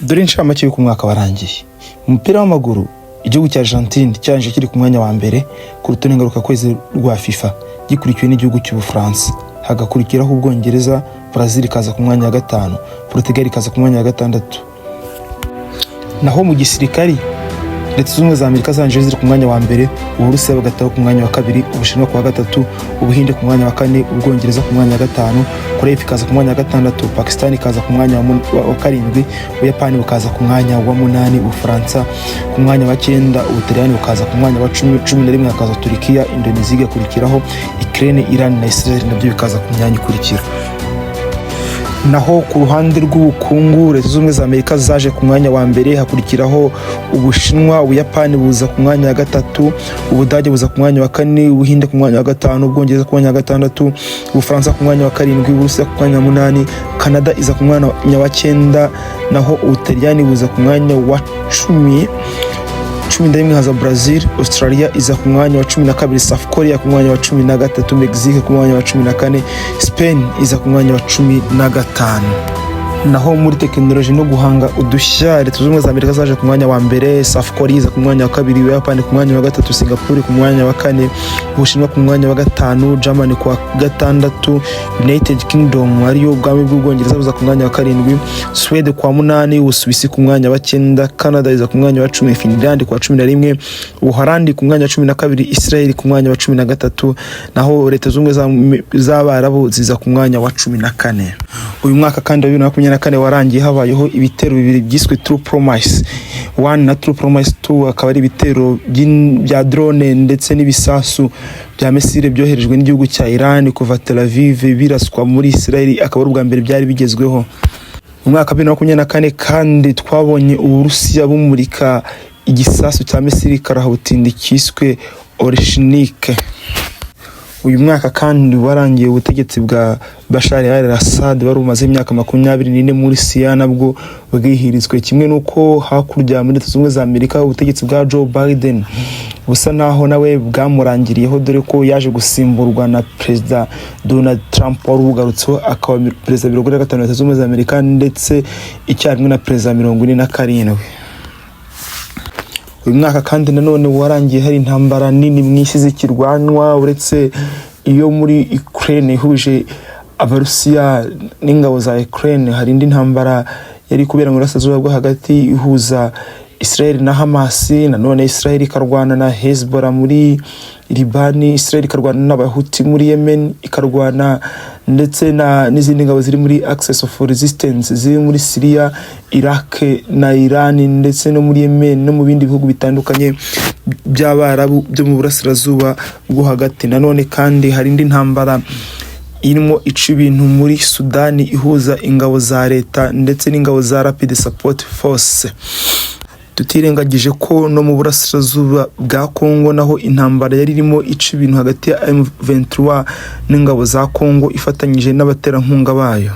Dore inshamake y'uko umwaka warangiye. Mu mupira w'amaguru, igihugu cya Argentine cyarangije kiri ku mwanya wa mbere ku rutonde ngarukakwezi rwa FIFA, gikurikiwe n'igihugu cy'Ubufaransa, hagakurikiraho Ubwongereza, Brazil ikaza ku mwanya wa gatanu, Portugal ikaza ku mwanya wa gatandatu. Naho mu gisirikari, Leta Zunze Ubumwe za Amerika zarangije ziri ku mwanya wa mbere, Uburusiya bugataho ku mwanya wa kabiri, Ubushinwa ku wa gatatu, Ubuhinde ku mwanya wa kane, Ubwongereza ku mwanya wa gatanu, Korea y'Epfo ikaza ku mwanya wa gatandatu, Pakistan ikaza ku mwanya wa karindwi, Ubuyapani bukaza ku mwanya wa munani, Ubufaransa ku mwanya wa cyenda, Ubutaliyani bukaza ku mwanya wa cumi, 11 hakaza Turikiya, Indonesia igakurikiraho, Ukraine, Iran na Israel nabyo bikaza ku myanya ikurikira. Naho ku ruhande rw'ubukungu, Leta Zunze Ubumwe za Amerika zaje ku mwanya wa mbere, hakurikiraho Ubushinwa, Ubuyapani buza ku mwanya wa gatatu, Ubudage buza ku mwanya wa kane, Ubuhinde ku mwanya wa gatanu, Ubwongereza ku mwanya wa gatandatu, Ubufaransa ku mwanya wa karindwi, Uburusiya ku mwanya wa munani, Canada iza ku mwanya wa cyenda, naho Ubutaliyani buza ku mwanya wa 10. 11 haza Brazil, Australia iza ku mwanya wa 12, South Korea ku mwanya wa 13, Mexique ku mwanya wa 14, Spain iza ku mwanya wa 15. Naho muri tekinoloji no guhanga udushya, Leta Zunze Ubumwe za Amerika zaje ku mwanya wa mbere, South Korea iza ku mwanya wa kabiri, Ubuyapani ku mwanya wa gatatu, Singapore ku mwanya wa kane, Ubushinwa ku mwanya wa gatanu, Germany ku wa gatandatu, United Kingdom, ariyo ubwami bw'Ubwongereza, buza ku mwanya wa karindwi, Swede ku wa munani, Ubusuwisi ku mwanya wa cyenda, Canada iza ku mwanya wa 10, Finland ku wa 11, Ubuholandi ku mwanya wa 12, Israel ku mwanya wa 13, naho Leta Zunze Ubumwe z'Abarabu ziza ku mwanya wa 14. Uyu mwaka kandi wa 2024 warangiye habayeho ibitero bibiri byiswe True Promise 1 na True Promise 2, akaba ari ibitero bya drone ndetse n'ibisasu bya missile byoherejwe n'igihugu cya Iran kuva Tel Aviv biraswa muri Israel, akaba ari ubwa mbere byari bigezweho. Mu mwaka wa 2024 kandi twabonye Uburusiya bumurika igisasu cya missile karahabutindi cyiswe Oreshnik. Uyu mwaka kandi warangiye ubutegetsi bwa Bashar al-Assad wari umaze imyaka 24 muri Syria nabwo bwihirizwe, kimwe n'uko hakurya muri Leta Zunze Ubumwe za Amerika ubutegetsi bwa Joe Biden busa naho nawe bwamurangiriyeho, dore ko yaje gusimburwa na Perezida Donald Trump wari ubugarutseho, akaba perezida 45 wa Leta Zunze Ubumwe za Amerika ndetse icyarimwe na perezida 47. Uyu mwaka kandi nanone warangiye hari intambara nini mu isi zikirwanwa. Uretse iyo muri Ukraine ihuje Abarusiya n'ingabo za Ukraine, hari indi ntambara yari kubera mu burasirazuba bwo hagati ihuza Israel na Hamas. Nanone Israel ikarwana na Hezbollah muri Libani, Israel ikarwana n'Abahuti muri Yemen, ikarwana ndetse na n'izindi ngabo ziri muri Axis of Resistance ziri muri Syria, Iraq na Iran, ndetse no muri Yemen no mu bindi bihugu bitandukanye by'Abarabu byo mu burasirazuba bwo hagati. Nanone kandi hari indi ntambara irimo ica ibintu muri Sudani ihuza ingabo za leta ndetse n'ingabo za Rapid Support Force, tutirengagije ko no mu burasirazuba bwa Kongo naho intambara yari irimo ica ibintu hagati ya M23 n'ingabo za Kongo ifatanyije n'abaterankunga bayo.